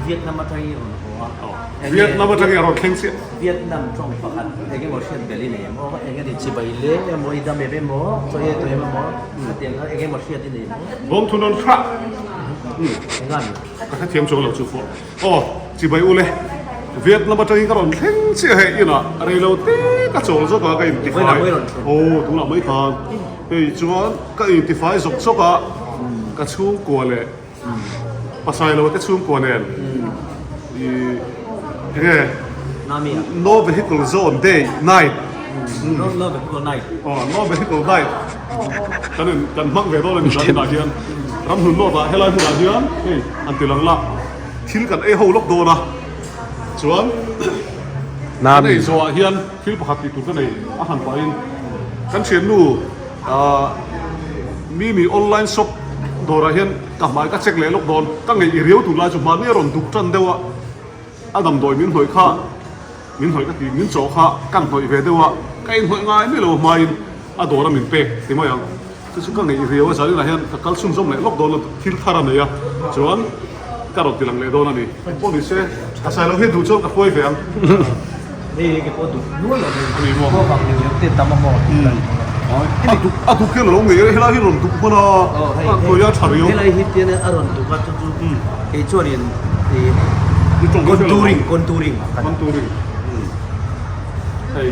Vietnam atangin i rawn haw a. Vietnam atangin a rawn thleng chiah. Vietnam tawng pakhat eng emaw hriat belh i nei em aw? Eng emaw chibai le emaw i dam em emaw, chaw i tawh em emaw, khatiang kha eng emaw hriat i nei em aw? Bawm thu nawn thlah. Eng a ni? Ka hrethiam chuang lo chu pawh. Aw, chibai u le. Vietnam atangin ka rawn thleng chiah hei inah rei lo te ka chawl zawk a ka intifai. Aw, tunah mai khan hei chuan ka intifai zawk zawk a, ka chhungkua leh Pasailo te chhungkua nen i enge No Vehicle Zone Day Night No Vehicle Night aw No Vehicle Night kan in kan hmang ve dawn a ni chuan inah hian ramhlun lawt ah helai hmunah hian hei an ti lang la thil kan ei ho lawk dawn a chuan kan ei zawhah hian thil pakhat tih tur ka nei a han pahin kan thiannu Ahh Mimi online shop dawrah hian ka hmai ka check leh lawk dawn, ka ngeih i riau tur lai chu hmahni a rawn duk tan deuh a, a damdawi min hnawih kha min hnawih ka ti min chawh kha ka hnawih ve deuh a, ka inhnawih ngai mai lo hmain a dawr a min pek ti mai ang, chu chu ka ngeih i riau a zaninah hian ka kal chhunzawm leh lawk dawn a thil thar a nei a chuan ka rawn ti lang leh dawn a ni, engpawh ni se a sailo hi duh chuan ka hruai ve ang. Hei hi pawh duk nual lo ni maw pawh vang ni te tam a maw a duk a duk hian a lo ngei a helai hi rawn duk hman a a khawi a tha riau helai hi tian a rawn duk a chu chu kei chuan in contouring contouring contouring hei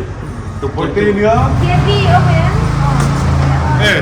Bawihtei nia e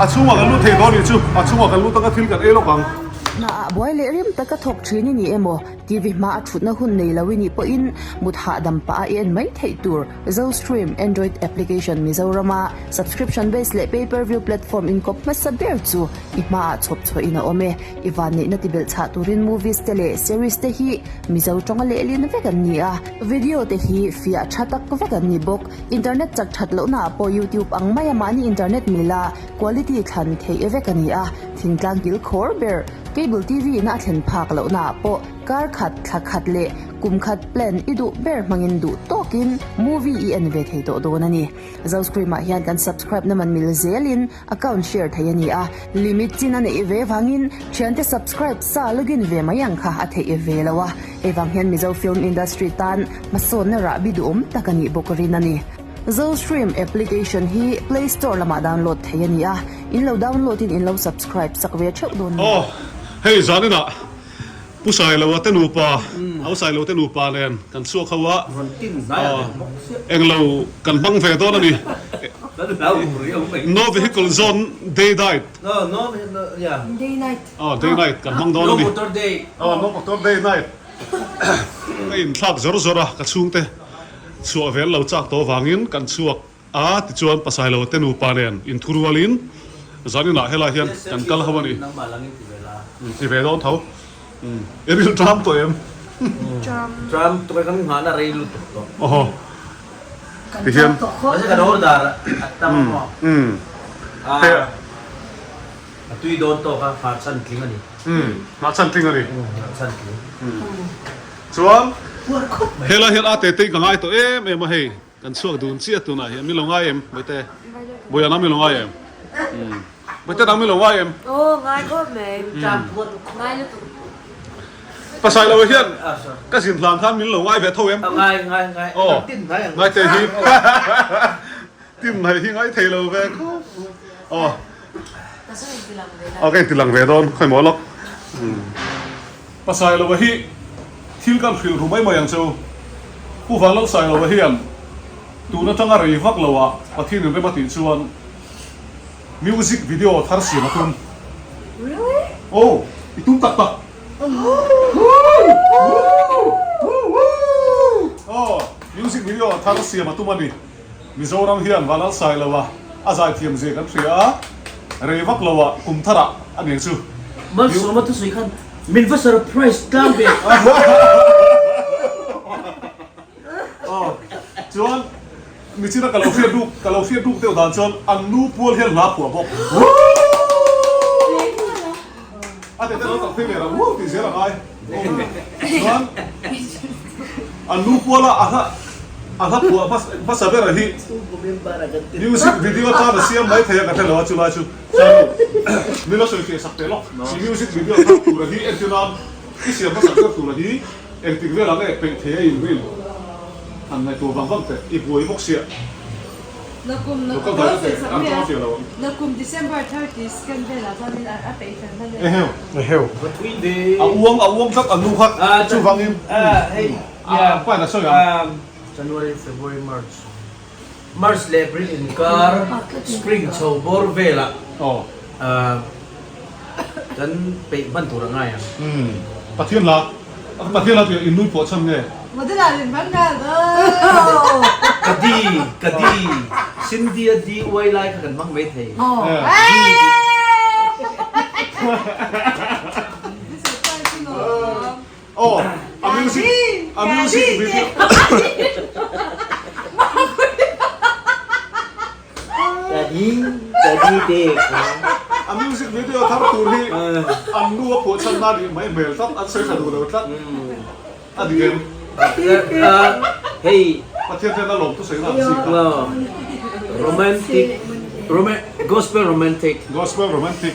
a chhungah kan lut thei dawn nih chu a chhungah kan lut anga thil kan ei lawk ang. Hnaah buai leh rim taka thawk thin i ni emaw? TV hma a thutna hun nei lo i nih pawhin mut hahdam pah a i en mai theih tur Zostream Android application Mizorama subscription base leh pay per view platform inkawp hmasa ber chu i hmaah chhawp chhuahin a awm e. I vanneihna ti belh chhah turin movies te leh series te hi Mizo tawnga lehlin vek an ni a, video te hi fiah tha tak vek an ni bawk. Internet chak that lohnaah pawh YouTube ang maia mahni internet mila quality thlan theih vek a ni a, thingtlang kil khawr ber Cable TV in a thlen phak lohnaah pawh kar khat, thla khat leh kum khat plan i duh ber hmangin duh tawkin movie i en ve thei tawh dawn a ni. Zoscream ah hian kan subscribe na man mil zelin account share thei a ni a, limit chin a neih ve vangin thiante subscribe sa login ve mai ang kha a theih ve lo a, hei vang hian Mizo film industry tan hmasawnna rahbi duhawm tak a nih bawk rin a ni. Zostream application hi Play Store lamah download thei a ni a. In lo download in in lo subscribe sak ve theuh dawn nia. Aw hei zaninah Pu Sailoa te nupa Au Sailo te nupa nen kan chhuak ho a englo kan hmang ve dawn a ni No vehicle zone day night aw day night kan hmang dawn a ni aw no motor day night ka inthlak zawr zawr a ka chhungte chhuah vel lo chak tawh vangin kan chhuak A, tichuan Pasailo te nupa nen inthurualin zaninah helai hian kan kal ho a ni. Ti ve dawn tho. I ril tram tawh em? Tram tawh kan nghahna rei lutuk tawh. Aw. Tihian. Mahse kan order a tam maw? A tui dawn tawk a, nghah chhan tling a ni. Nghah chhan tling a ni. Nghah chhan tling. Chuan helai hian a tete ka ngai tawh em em a hei. Kan chhuak dun chiah tunah hian min lo ngai em Bawihte? Bawiha nang min lo ngai em? Bawihte nang min lo ngai em? Aw ngai khawp mai. Ngai lutuk. Pasai lo hian ka zin hlan khan min lo ngai ve tho em? Ngai ngai ngai. Aw ngai thei hi tin mai hi ngai thei lo ve khawp. Aw. Aw ka inti lang ve dawn khawi maw lawk. Pasailova hi thil kan hrilh ru mai mai ang chu. Pu Vanlalsailova hian tun atanga rei vak lo ah Pathian in rem a tih chuan music video thar siam a tum. Really? Oh, i tum tak tak. Oh, music video thar siam a tum a ni. Mizoram hian Vanlalsailova a zaithiam zia kan hria a, rei vak lo ah kum thar ah a nih chu. Malsawma thusawi khan min va surprise tlang ve. Aw chuan michina ka lo hriat ruk ka lo hriat ruk deuh dan chuan an nu pual hian hla phuah bawk. A tete lo tak phei ve rang ruau tih zel a ngai. Chuan an nu puala a hla a hla phuah hmasa ber hi music video tan a siam mai thei a ka hre lo a chulai chu chuan min lo sawi fiah sak teh lawk i music video thar tura hi entir nan. I siam hmasak ber tura hi engtik velah nge peih thei a inrin han ngaihtuah vang vang teh i buai bawk sia. Nakum Lo kal dai teh a chuang fiah lo ang. Nakum December 30 scan velah chuanin a peih fel hman e. Eheu. Eheu. Va thui ve. A uang a uang tlat a nu kha chuvangin a pain a sawi ang. January, February, March. March leh April inkar spring chho bawr velah kan peih hman tur a ngai ang. Umm Pathian la Pathian la tih in nui pawh chhan nge? Model ah rin hman nghal Ka di ka di Cindy a di uai lai kha kan hmang mai thei. Aw a music a music video A music video thar tur hi an nu a phuah chhan nan ih mai hmel tlat an sawi tha duh lo tlat a dik em? Hei Pathian hian a lawm thusawi na an zik a. Romantic Gospel romantic Gospel romantic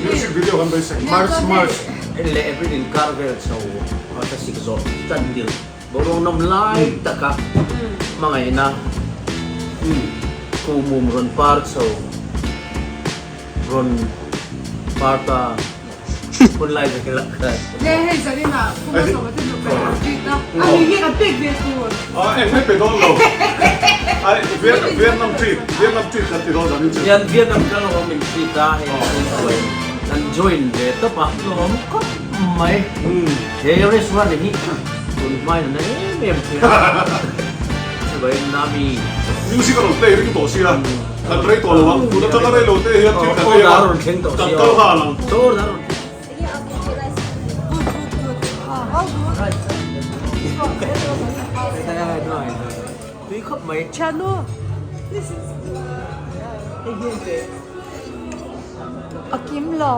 Music video kan beisei. March March leh April inkar vel chho a thlasik zawh tan tir boruak nawm lai taka hmangaihna kuhmum rawn par chho rawn par ta hun lai vel ah khan. Nge hei zanin ah Pu Malsawma te nupa in an treat a, a mi hi kan pek ve tur. A eng mai pe dawn lo. Ai Vietnam treat, Vietnam treat kan ti dawn zanin chu. Vietnam kal awm in treat a hei an chhungkua in kan join ve tawp a lawm khawp mai. He restaurant hi tun hmain a na em em thei a. Chubai Nami. Music a rawn play ring tawh sia, kan rei tawh lo ang. Tun atanga rei lo te hian thil kan ei a, kan kal nghal ang. A kim lo.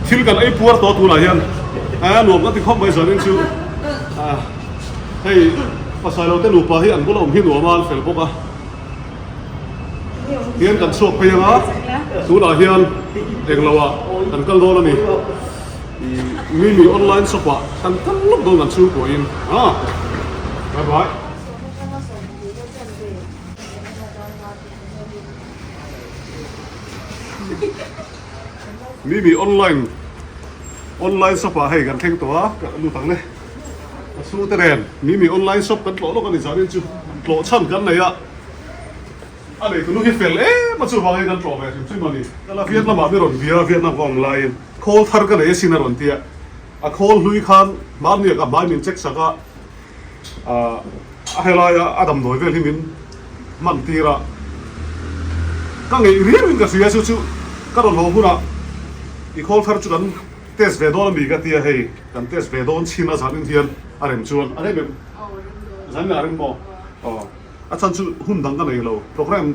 Thil kan ei puar tawh tunah hian a nuam ka ti khawp mai zanin chu hei pasai lo te nupa hi an bula awm hi nuam a an fel bawk a. Hian kan chhuak phei anga tunah hian englo ah kan kal dawn a ni Mimi online shop ah kan kal lawk dawn kan chhungkuah in ah bye bye. Mimi online online shop ah hei kan thleng tawh a ka lut ang le ka chhungte nen Mimi online shop kan tlawh lawk a ni zanin chu tlawh chhan kan nei a. A nei tunu hi fel em a chuvangin kan tlawh ve hrim hrim a ni. Kala Vietnam ah mi rawn bia a Vietnam ka awm laiin khawl thar ka nei asin a rawn ti a, a khawl hlui khan hmahniak a hmai min check sak a, a helaia a damdawi vel hi min hman tir a, ka ngeih riau in ka hria chu chu ka rawn haw hunah i khawl thar chu kan test ve dawn a mi ka ti a, hei kan test ve dawn chhin a zanin hian a rem chuan a rem em? Zanin ah a rem maw? Aw. A chhan chu hun dang ka nei lo. Program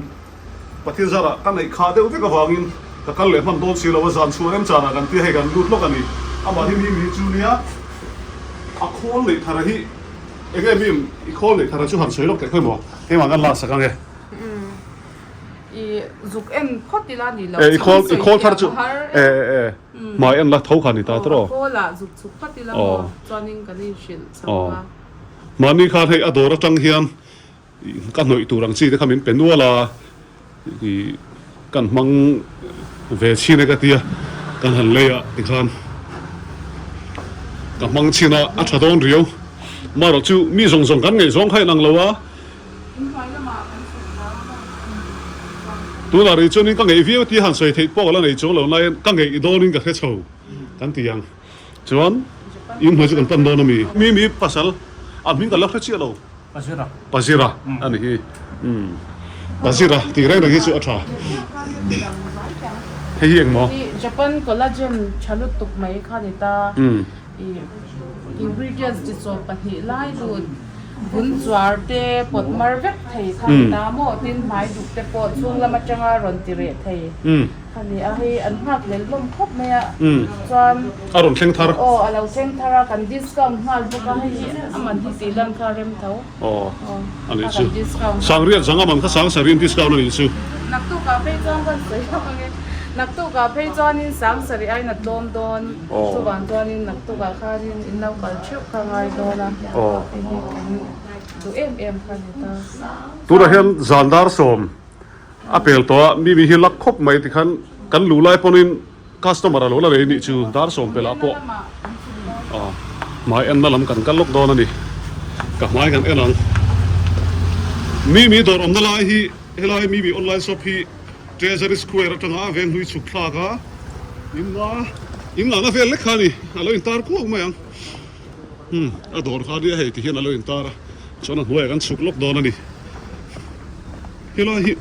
Pathian zarah ka neih khah deuh vek avangin ka kal leh hman dawn si lo a, zan chhuah remchanah kan tia hei kan lut lawk a ni. Amah hi mi mi chu nia a khawl neih thara hi eng nge mi i khawl neih thara chu han sawi lawk teh khawi maw? Keimah kan laksak ang e. I zuk en phawt ila ni lo. E i khawl i khawl thar chu e e e hmai en la tho kha ni ta tawh. A khawlah zuk chhuk phawt ila maw chuanin kan inhrilh chho a. Mahni khan hei a dawr atang hian ka hnawih tur ang chi te kha min pe nual a, ih kan hmang ve chhin e ka tia, kan han lei a tikhan ka hmang chhin a, a tha dawn riau. Marawh chu mi zawng zawng kan ngaihzawng kha inang lo a. Tunah rih chuanin ka ngeih viau tih han sawi theih pawh ka la nei chuang lo laiin ka ngeih dawnin ka hre chho kan ti ang. Chuan in hnuai chu kan pan dawn a mi. Mi mi pasal a hming kan la hre chiah lo. Pazira. Pazira a ni hi. Umm Pazira tih reng reng hi chu a tha. Hei hi engmaw? Japan collagen tha lutuk mai kha ni ta. I ingredients chi chaw pahnih lai lut vun chuar te pawt mar vek thei kha ni ta maw tin hmai duk te pawh chhung lam atanga rawn ti reh thei kha ni a hei an nghak hlel hlawm khawp mai a chuan a rawn thleng thar aw a lo thleng thar a kan discount nghal bawk a hei hi a man hi tih lan kha rem tho aw a nih chu sangriat zang a man kha sang sarih in discount a nih chu. Naktukah phei chuan kan sawi hlauh ang e naktukah phei chuanin sang sarih aiin a tlawm dawn. Chuvang chuanin naktukah khanin in lo kal theuh kha ngai dawn a, hei hi kan duh em em kha a ni ta. Tunah hian zan dar sawm a pel tawh a, mi mi hi lak khawp mai tikhan kan luh lai pawhin customer a lo la rei nih chu dar sawm pelah pawh hmai enna lam kan kal lawk dawn a ni, ka hmai kan en ang. Mi mi dawr awmna lai hi helai mi mi online shop hi Treasury Square atanga veng hlui chhuk thlak a in a in ngahna vel lek kha a ni a lo intar kuak mai ang umm a dawr kha nia hei ti hian a lo intar a chuan a hnuaiah kan chhuk lawk dawn a ni helai hi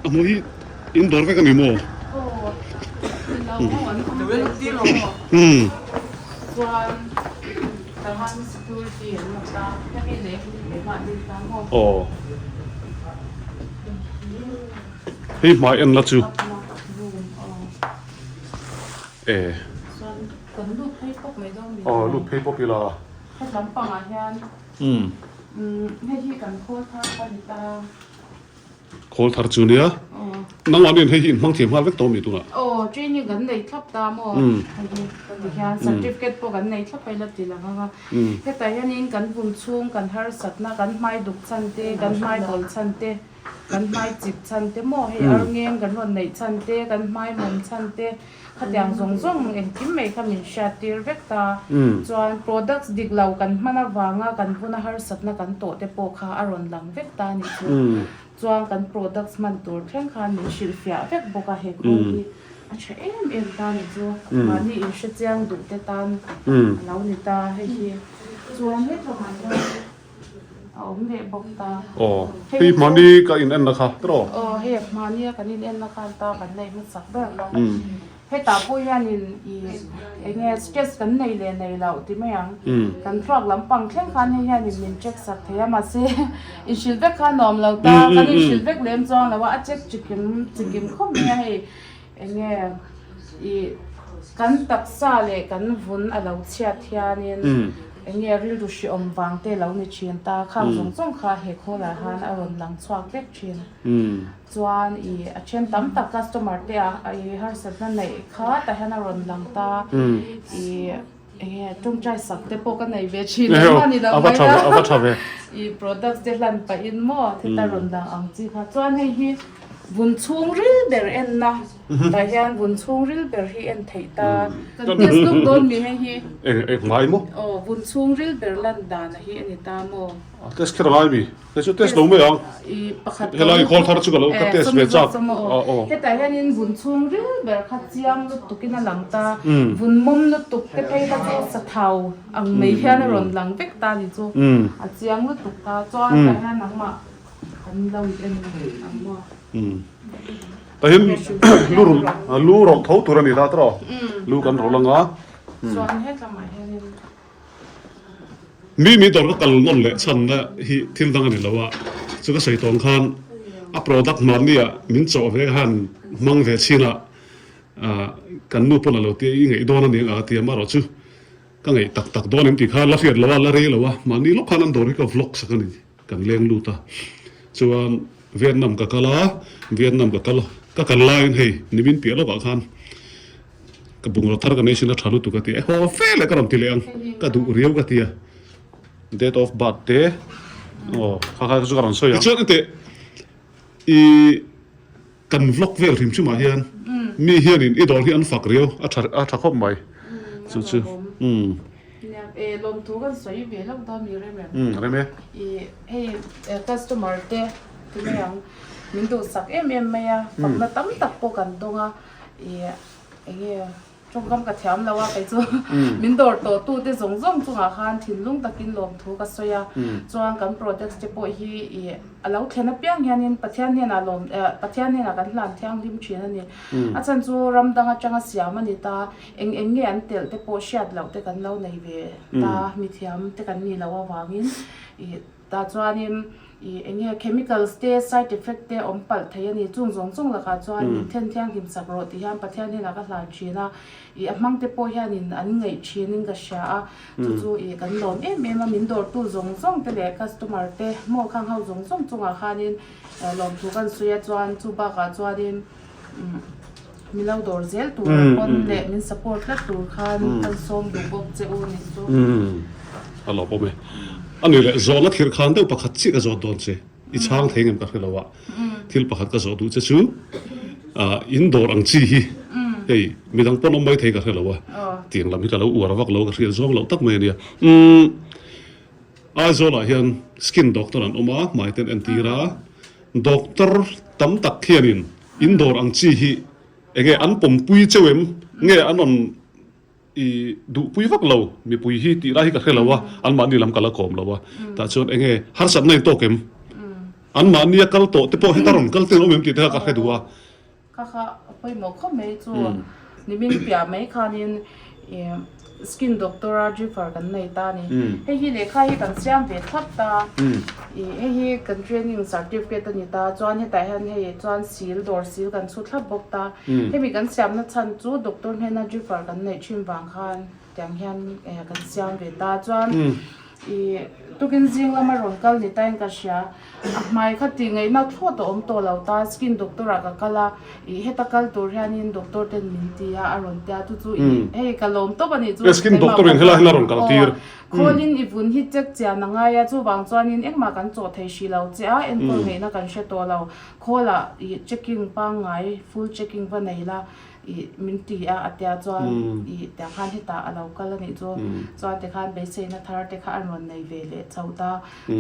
a hmuh hi in dawr vek a ni maw umm. Aw. Hei hmai en la chu e. Aw lut phei pawp ila. Umm. Khawl thar chu nia. Nangmahni hei hi in hmang thiam nghal vek tawh mi tunah. Aw training kan nei thlap ta maw. Tihian certificate pawh kan nei thlap a ila ti lang ang a. Hetah hianin kan vun chhung kan harsatna kan hmai duk chhan te kan hmai bawl chhan te kan hmai chip chhan te maw hei arngeng kan rawn neih chhan te kan hmai mawm chhan te Khatiang zawng zawng engkim mai kha min hriat tir vek ta. Chuan products dik lo kan hman avanga kan buna harsatna kan tawh te pawh kha a rawn lang vek ta a nih chu. Chuan kan products hman tur thleng khan min hrilhfiah vek bawk a, he khawl hi a tha em em ta a nih chu. Mahni inhrechiang duh te tan a lo ni ta hei hi. Chuan hetlamah hian. A awm leh bawk ta. Aw, hei hmani ka in enna kha tiraw? Aw, hei hmani a kan in enna khan ta kan neih hmasak ber lo. Hetah pawh hianin i eng nge stress kan nei leh nei loh ti mai ang. Kan thluak lampang thleng khan hei hianin min check sak thei a, mahse inhrilh vek kha nuam lo ta, kan inhrilh vek lem chuang lo a, a check chikim chikim khawp mai a hei. Enge i kan taksa leh kan vun a lo chhiat hianin enge rilru hriawm vang te lo ni thin ta, khang zawng zawng kha he khawlah han a rawn lang chhuak vek thin. Chuan i a then tam tak customer te ah i harsatna neih kha tah hian a rawn lang ta, i enge tawngtai sak te pawh ka nei ve thin ang a ni lo mai a, i products te hlan pahin maw theta rawn lang ang chi kha. Chuan hei hi Vun chhungril ber enna tah hian vun chhungril ber hi en theih ta. Kan test lawk dawn mi hei hi. Eng eng hmai maw? Aw vun chhungril ber lan dan a hi a ni ta maw? A test kher a ngai mi? Kei chu test lo mai ang. I pakhat Helai khawl thar chu ka lo ka test ve chak. Aw. Hetah hianin vun chhungril ber kha chiang lutuk in a lang ta. Vun mawm lutuk te phei kha chu sathau ang mai hian a rawn lang vek ta ni chu. A chiang lutuk ta. Chuan tah hian nangmah Kan lo in en ang maw? Tah hian lu rawlh lu rawlh tho tur a ni ta tawh lu kan rawlh ang a. Chuan hetlamah hianin. Mi mi dawr ka kal nawn leh chhanna hi thil dang a ni lo a, chu ka sawi tawng khan a product mahni ah min chawh ve khan hmang ve chin a kan nu pawn a lo tia i ngaih dawn a ni ang a tia amaherawh chu ka ngaih tak tak dawn em tih kha la hriat lo a la rei lo a mahni lawk khan an dawr hi ka vlog sak a ni. Kan leng lut a, chuan Vietnam ka kal a, Vietnam ka kal ka kal laiin hei nimin piah lawkah khan ka bungraw thar ka nei sin a tha lutuk a ti a, haw fe leh ka rawn ti leh ang, ka duh riau ka ti a, date of birth te aw kha kha chu ka rawn sawi ang. Tichuan engteh i kan vlog vel hrim hrim ah hian mi hianin i dawr hi an fak riau a tha a tha khawp mai chu chu umm. E lawmthu kan sawi ve hlauh dawn mi rem em? Umm rem e. I hei customer te ti mai ang min duhsak em em mai a, fakna tam tak pawh kan dawng a, i enge tawngkam ka thiam lo a kei chu min dawr tawh tu te zawng zawng chungah khan thinlung takin lawmthu ka sawi a, chuan kan products te pawh hi i a lo thlen apiang hianin Pathian hnenah lawm Pathian hnenah kan hlan thianghlim thin a ni. A chhan chu ram dang atanga siam a ni ta. Eng eng nge an telh te pawh hriat loh te kan lo nei ve ta, mithiam te kan nih loh avangin ih tah chuanin ih eng nge chemicals te side effect te awm palh thei a ni. Chung zawng zawng lakah chuan min then thianghlim sak rawh tih hian Pathian hian a ka hlan thin a, ih a hmang te pawh hianin an ngaih thinin ka hria a, chu chu ih kan lawm em em a, min dawrtu zawng zawng te leh customer te maw khang ho zawng zawng chungah khanin lawmthu kan sawi a chuan chu bakah chuanin umm. Mi lo dawr zel tur a pawn leh min support tlat tur khan kan sawm duh bawk che u nih chu. A lo pawm e. A ni leh zawhna thir khan deuh pakhat chiah ka zawt dawn che. I chhang thei ngem ka hre lo a. Thil pakhat ka zawh duh che chu in dawr ang chi hi hei midang pawn awm mai thei ka hre lo a. Tiang lam hi ka lo uar vak lo ka hriat zawng loh tak mai a nia. Aizawlah hian skin doctor an awm a, hmai te an entir a. Doctor tam tak hianin In dawr ang chi hi enge an pawmpui cheu em? Nge an rawn i duhpui vak lo mipui hi tih lai hi ka hre lo a, anmahni lam ka la kawm lo a, tah chuan enge harsatna in tawk em? Anmahnia kal tawh te pawh heta rawn kal te an awm em tih te kha ka hre duh a. Kha kha a pawimawh khawp mai chu nimin piah mai khanin i Skin doctor a dripper kan nei ta a ni. Hei hi lehkha hi kan siam ve thlap ta. Ih hei hi kan training certificate a ni ta. Chuan hetah hian hei chuan seal dawr seal kan chhu thlap bawk ta. Hemi kan siamna chhan chu doctor hnena dripper kan neih thin vang khan tiang hian kan siam ve ta. Chuan ih tukin zing lama rawn kal ni tain ka hria. A hmai kha tih ngaihna thlawt a awm tawh lo ta, skin doctor ah ka kal a, ih heta kal tur hianin doctor ten min ti a, a rawn tia chu chu ih hei ka lawm tawp a nih chu. Skin doctor in helai hian a rawn kal tir. Khawlin i vun hi check chian a ngai a, chuvang chuanin engmah kan chawh thei hrih lo che a, enkawl ngaihna kan hre tawh lo, khawlah ih checking pangngai full checking va nei la, ih min ti a, a tia chuan ih tiang khan hetah a lo kal a nih chu, chuan tikhan beiseina thar te kha an rawn nei ve leh chho ta,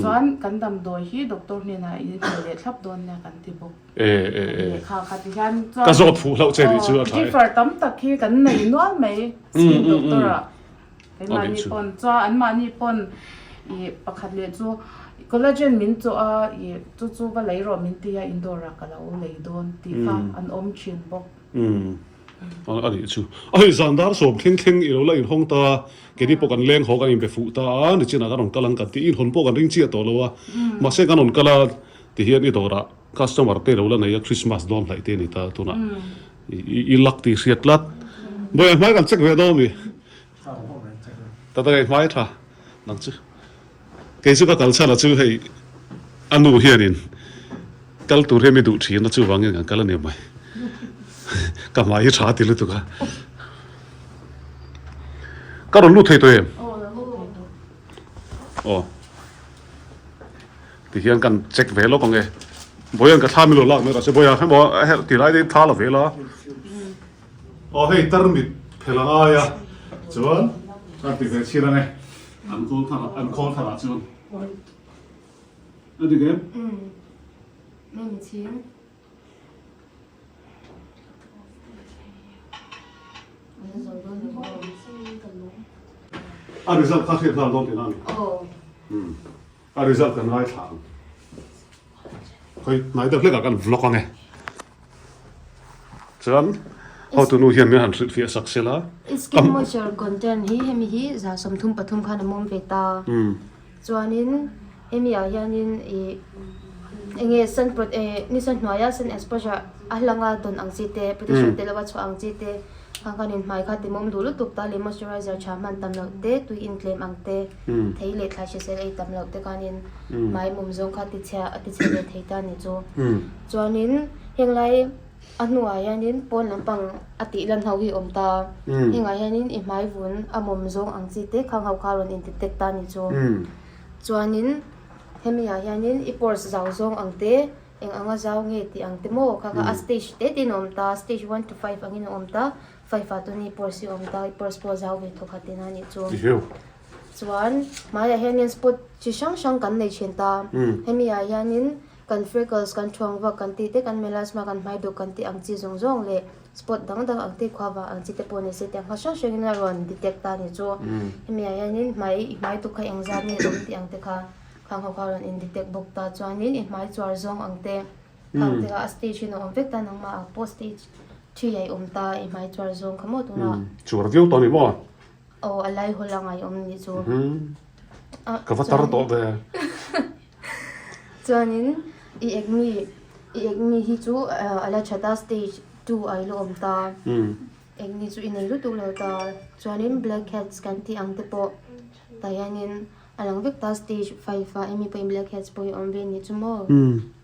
chuan kan damdawi hi doctor hnenah in hmu leh thlap dawn nia kan ti bawk. Lehkha kha ti hian chuan Ka zawt fuh hlauh che nih chu a tha e. Refer tam tak hi kan nei nual mai skin doctor ah. Keimahni pawn chuan anmahni pawn ih pakhat leh chu collagen min chawh a ih chu chu va lei rawh min ti a indoor ah ka lo lei dawn tih kha an awm thin bawk. Umm a nih chu. A hei zan dar sawm thleng thleng i lo la inhawng ta, keini pawh kan leng haw kan inbe fuh ta a, nichinah kan rawn kal ang kan tih inhawn pawh kan ring chiah tawh lo a, mahse kan rawn kal a tihian i dawrah customer te lo la nei a, Christmas dawn hlaih te a ni ta tunah i luck tih hriat tlat. Bawiha hmai kan check ve dawn mi? Tata kei hmai tha nang chu. Kei chu ka kal chhan a chu hei a nu hianin kal tur hian mi duh thin a chuvangin kan kal a ni mai. Ka hmai hi tha ti lutuk a. Ka rawn lut thei tawh em? Aw. Ti hian kan check ve lawk ang e. Bawihan ka thla min lo lak mai rawh se. Bawiha hemaw ti lai te thla la ve la. Aw hei tarmit phel a ngai a chuan a ti ve chhin ang e an khawl thar an khawl thar ah chuan a dik em? Umm mi chhing. A result kha hriat nghal dawn tihna a ni. Umm a result kan ngaithla ang. Khawi hnai deuh hlekah kan vlog ang e. Chuan hotu nu hian min han hrilhfiah sak sela. Skin moisture content hi hemi hi 33 khan a mawm ve ta. Chuanin hemi ah hianin ih enge sun prot eh ni sun hnuaia sun exposure a hlanga dawn ang chi te protection tel lova chhuah ang chi te khan khanin hmai kha ti mawm duh lutuk ta leh moisturizer tha hman tam loh te tui in tlem ang te thei leh thlai hrisel ei tam loh te khanin hmai mawm zawng kha ti chhia a ti chhe ve thei ta a ni chu. Chuanin henglai a hnuah hianin pawn lampang a tih lan ho hi a awm ta. Hengah hianin i hmai vun a mawm zawng ang chi te khang ho kha a rawn in detect ta a ni chu. Chuanin hemi ah hianin i pores zau zawng ang te eng anga zau nge tih ang te maw kha kha a stage te te in a awm ta stage one to five angin a awm ta five ah chuan i pores hi a awm ta i pores pawh a zau ve thawk khat tihna a nih chu. Chuan hmaiah hianin spot chi hrang hrang kan nei thin ta. Hemi ah hianin kan freckles kan thuang vak kan tih te kan melasma kan hmai duk kan tih ang chi zawng zawng leh spot dang dang ang te khuava ang chi te pawh ni se tiang kha hrang hrangin a rawn detect ta ni chu. Hemi ah hianin hmai i hmai duk kha engzat nge awm tih ang te kha khang ho kha a rawn in detect bawk ta. Chuanin i hmai chuar zawng ang te khang te kha a stage in a awm vek ta nangmah ah pawh stage thi a i awm ta i hmai chuar zawng kha maw tunah. Chuar viau tawh a ni maw? Aw a lai hawl anga i awm nih chu. Ka va tar tawh ve. Chuanin i acne i acne hi chu a la that a stage 2 a i la awm ta. Acne chu i nei lutuk lo ta. Chuanin blackheads kan tih ang te pawh tah hianin a lang vek ta stage 5 a emi pawhin blackheads pawh hi a awm ve nih chu maw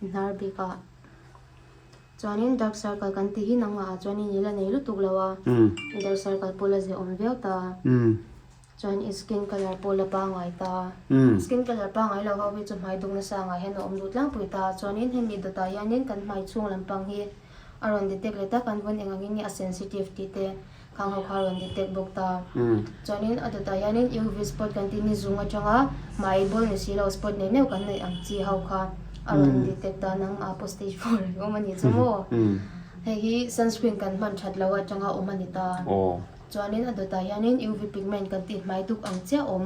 hnar bikah. Chuanin dark circle kan tih hi nangmah ah chuanin i la nei lutuk lo a, dark circle pawh la zeh awm viau ta, chuan i skin colour pawh la pangai ta, skin colour pangai lo ho hi chu hmai duk nasa angah hian a awm duh tlangpui ta, chuanin hemi dawtah hianin kan hmai chhung lampang hi a rawn detect leh ta, kan vawn eng angin nge a sensitive tih te Khang ho kha rawn detect bawk ta. Chuanin a dawtah hianin UV spot kan tih ni zung atanga hmai bawl ni si lo spot nei meuh kan neih ang chi ho kha a rawn detect ta nangmah pawh stage 4 a awm a nih chu maw. Hei hi sunscreen kan hman that loh atanga awm a ni ta. Chuanin a dawtah hianin UV pigment kan tih hmai duk ang chiah awm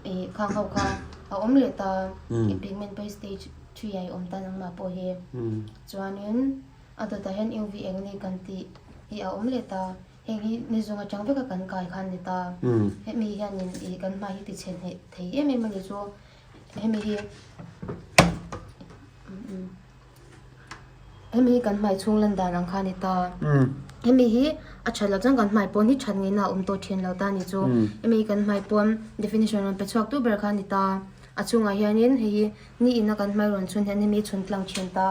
ih khang ho kha a awm leh ta. I pigment pawh hi stage 3 ah i awm ta nangmah pawh hi. Chuanin. A dawtah hian UV eng ni kan tih hi a awm leh ta. Heng hi ni zung atang veka kan kai khan ni ta. Hemi hianin ih kan hma hi ti chhe hneh thei em em a ni chu. Hemi hi hemi hi kan hmai chhung lan dan ang kha ni ta. Hemi hi a that loh chuan kan hmai pawn hi that ngeina a awm tawh thin lo ta ni chu. Hemi hi kan hmai pawn definition rawn pe chhuak tu ber kha ni ta. A chungah hianin hei hi ni ina kan hmai rawn chhun hian hemi chhun tlang thin ta.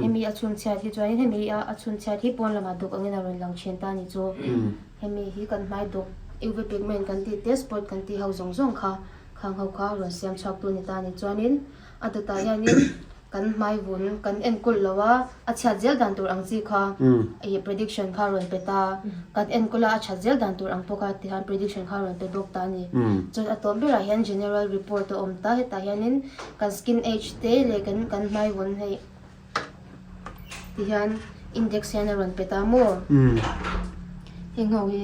Hemi a chhun chhiat hi chuanin hemi a a chhun chhiat hi pawn lamah duk angin a rawn lang thin ta a ni chu. Hemi hi kan hmai duk UV pigment kan tih te spot kan tih ho zawng zawng kha khang ho kha rawn siam chhuak tu ni ta a ni. Chuanin a dawtah hianin kan hmai vun kan enkawl lo a, a chhiat zel dan tur ang chi kha ih prediction kha rawn pe ta. Kan enkawl a a that zel dan tur ang pawh kha tihian prediction kha rawn pe bawk ta a ni. Chuan a tawp berah hian general report a awm ta hetah hianin kan skin age te leh kan kan hmai vawn hei ti hian index hian a rawn pe ta maw heng ho hi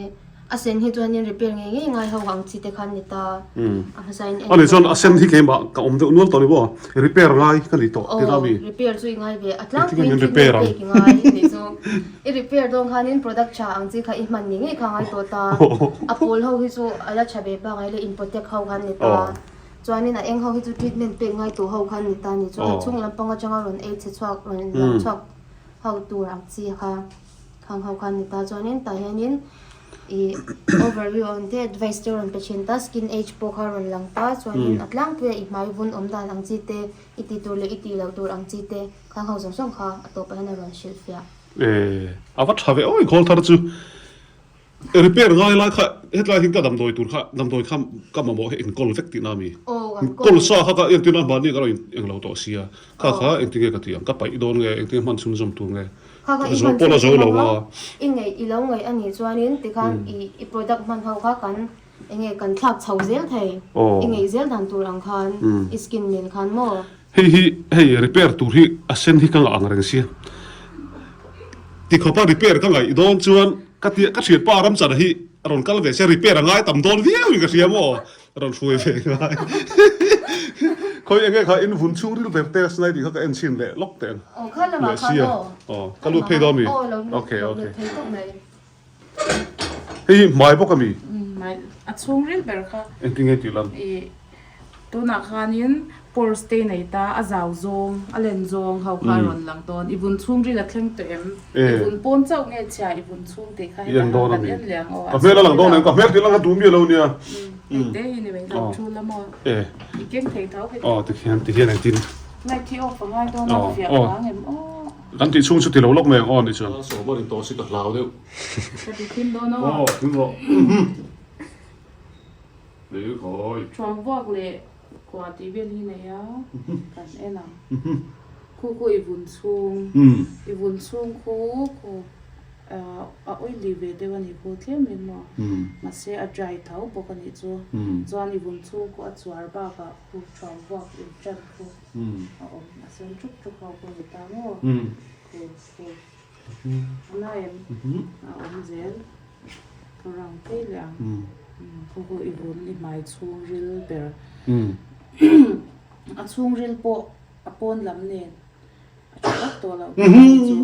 a sen hi chuanin repair ngei ngei ngai ho ang chi te khan ni ta a hmasa in ani chuan a sen hi keimah ka awm deuh nual tawh ni maw repair ngai ka ni tawh tina mi repair chu i ngai ve a tlangpuiin treatment pek i ngai ni chu i repair dawn khanin product tha ang chi kha i hman ni ngei kha ngai tawh ta a pawl ho hi chu a la tha ve pangai leh in protect ho khan ni ta. Chuanin a eng ho hi chu treatment pek ngai tur ho kha an ni ta a ni. Chuan a chhung lampang atanga rawn ei chhe chhuak rawn lang chhuak ho tur ang chi kha khang ho kha an ni ta. Chuanin tah hianin ih overview ang te advice te rawn pe thin ta skin age pawh kha rawn lang ta. Chuanin a tlangpuia i hmai vun awm dan ang chi te i tih tur leh i tih loh tur ang chi te khang ho zawng zawng kha a tawpah hian a rawn hrilhfiah. Eh a va tha ve awi khawl thar chu. Repair ngai lai kha hetlai hi ka damdawi tur kha damdawi kha ka mamawh hi enkawl vek tihna a mi? Kawl sa kha ka entir a mahni ka lo englo tawh sia kha kha engtinge ka tih ang ka paih dawn nge engtinge hman chhunzawm tur nge zo pawh la zo lo a. I ngaih i lo ngaih a nih chuanin tikhan i i product hman ho kha kan enge kan thlak chho zel thei i ngaih zel dan tur ang khan i skin mil khan maw. Hei hi hei repair tur hi a sen hi ka ngah ang reng sia. Tikhawpa repair ka ngaih dawn chuan ka tia ka thianpa Ramchana hi a rawn kal ve sia repair a ngai tam dawn viau in ka hria maw a rawn hruai ve ngai. Khawi enge kha in vun chhung ril ber test nai tih kha ka en chhin leh lawk teh ang. Aw kha lamah khan aw. Aw ka lut phei dawn mi? Okay okay. Hei hi hmai bawk a mi? Hmai a chhung ril ber kha. Engtin nge tih lam? Ih tunah khanin pores te nei ta a zau zawng a len zawng ho kha a rawn lang dawn. I vun chhung ril a thleng tawh em? I vun pawn chauh nge chhia i vun chhung tih kha heta han kan en leh ang aw. Ka hmel a lang dawn em? Ka hmel tih lang a duh mi lo nia. Hei te hi ni mai lo thu la maw? I keng thei tho heti. Aw tikhian tihian engtin? Light hi off a ngai dawn a fiah vang em aw. Kan tih chhung chu ti lo lawk mai ang aw ni chuan. Sawm a rin tawh si ka hlau deuh. Ka ti thim dawn aw. Aw thim rawh. Lei khawi. Thuang vuak leh kua tih vel hi nei a kan en ang. Khu khu i vun chhung. I vun chhung khu khu. A oily ve deuh a nih khu tlem in maw? Mahse a dry tho bawk a nih chu. Chuan i vun chhung khu a chuar bakah khu thuam vuak in tan khu a awm. A sen ṭup ṭup ho khu a ni ta maw? Khu khu a la em? A awm zel. Ka rang phei leh ang. Khu khu i vun i hmai chhungril ber. A chhungril pawh a pawn lam nen. A tha vak tawh loh bawk ang chu.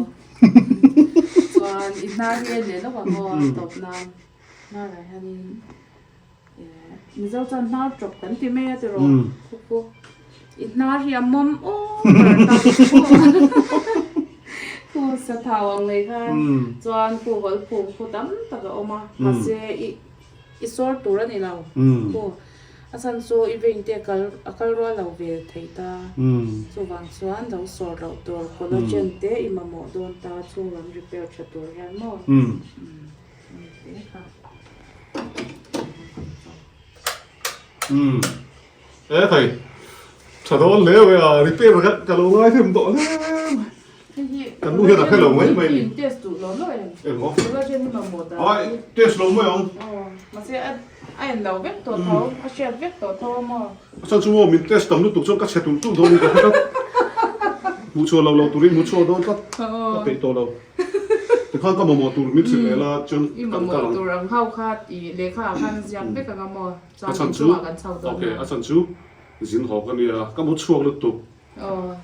Chuan i hnar hi en leh lawk ang aw a tawp nan. Hnarah hianin Mizo chuan hnar tawp kan ti mai a tiraw khuku. I hnar hi a mawm over ta khu sa thau ang mai khan chuan khu hawl phum khu tam tak a awm a mahse i I sawr tur a ni lo. Khu, a chhan chu i vein te kal a kal rual lo ve thei ta. Chuvang chuan lo sawr loh tur collagen te i mamawh dawn ta chhung lam repair tha tur hian maw? Ani hle kha. E thei, tha dawn hle mai a, repair kha ka lo ngai them tawh hle mai. Kan nu hian a hre lo mai mai ni. Test duh lo lo em? Eng aw? Ai, test lo mai ang. Mahse a en lo vek tawh tho, a hriat vek tawh tho a maw? A chhan chu maw min test tam lutuk chuan ka chhe tum tum dawn in ka hre tlat. Hmuh chhuah lo lo turin hmu chhuak dawn tlat. Ka peih tawh lo. Tikhan ka mamawh tur min hrilh leh la chuan kan kal ang. I mamawh tur ang ho kha i lehkha ah khan ziak vek ang a maw? A chhan chu, okay, a chhan chu zin haw ka nia, ka mu chhuak lutuk.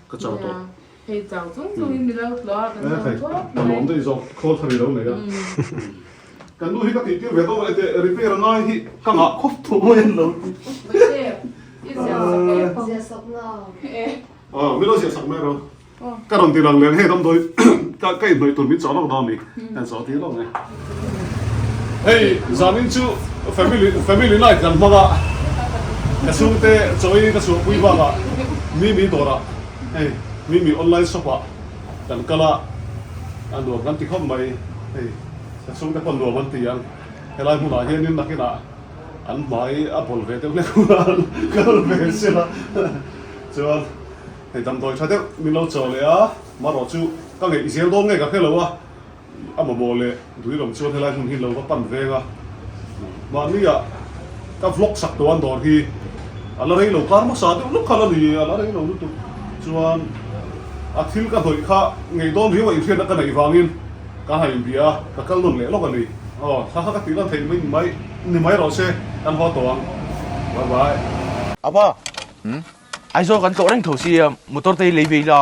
Ka chau tawh. Hei chau chung chung in milo tlawh a kan lo khawp mai. Ka lawm daih zawk khawl thar i lo nei a. Kan nu hi ka tih tir ve dawn ete repair a ngai hi ka ngah khawp tawh mai an lo ti. I ziah sak e. Ziah sak na. Aw milo ziah sak mai rawh. Ka rawn ti lang leh ang hei damdawi ka ka inhnawih tur min chawh lawk dawn ni. Kan chawh tir lawk nge. Hei zanin chu family family night kan hmang a, ka chhungte chawi ka chhuahpui bakah Mimi dawrah hei Mimi online shop ah kan kal a, a nuam kan ti khawp mai hei ka chhungte pawh nuam an ti ang helai hmunah hianin nakinah an hmai a bawl ve deuh hlek hunah kal ve sela chuan hei damdawi tha deuh min lo chaw leh a, marawh chu ka ngeih zel dawn nge ka hre lo a. A mamawh leh duilam chuan helai hmun hi lo va pan veng a, mahni ah ka vlog sak tawh an dawr hi a la rei lo kar hmasa deuh lawk kha la ni, a la rei lo lutuk chuan a thil ka hnawih kha ngei dawn riau a inhriatna ka neih vangin ka han inbia a, ka kal nawn leh lawk a ni. Aw thla kha ka tih lan theih mai mai ni mai rawh se, kan haw tawh ang. Bye bye. Apa? Aizawl kan tlawh reng tho sia, motor te hi lei ve ila.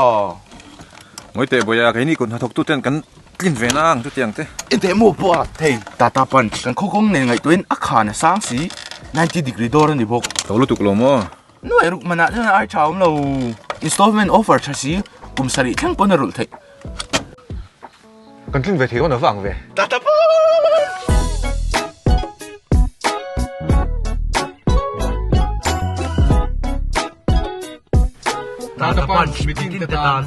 Ngawi teh Bawia, keini kut hnathawk tu ten kan tlin ve na ang chutiang te. Enteh maw pawh a thei. Tata Punch kan khaw kawng nen ngaihtuahin a khan a sang si, 90 degree dawr a ni bawk. Tho lutuk lo maw? Nuai ruk manah chuan ai tha awm lo. Installment offer tha si, kum sarih thleng pawn a rulh theih. Kan tlin ve thei dawn a va ang ve. Tata Punch! Tata Punch mitin te tan.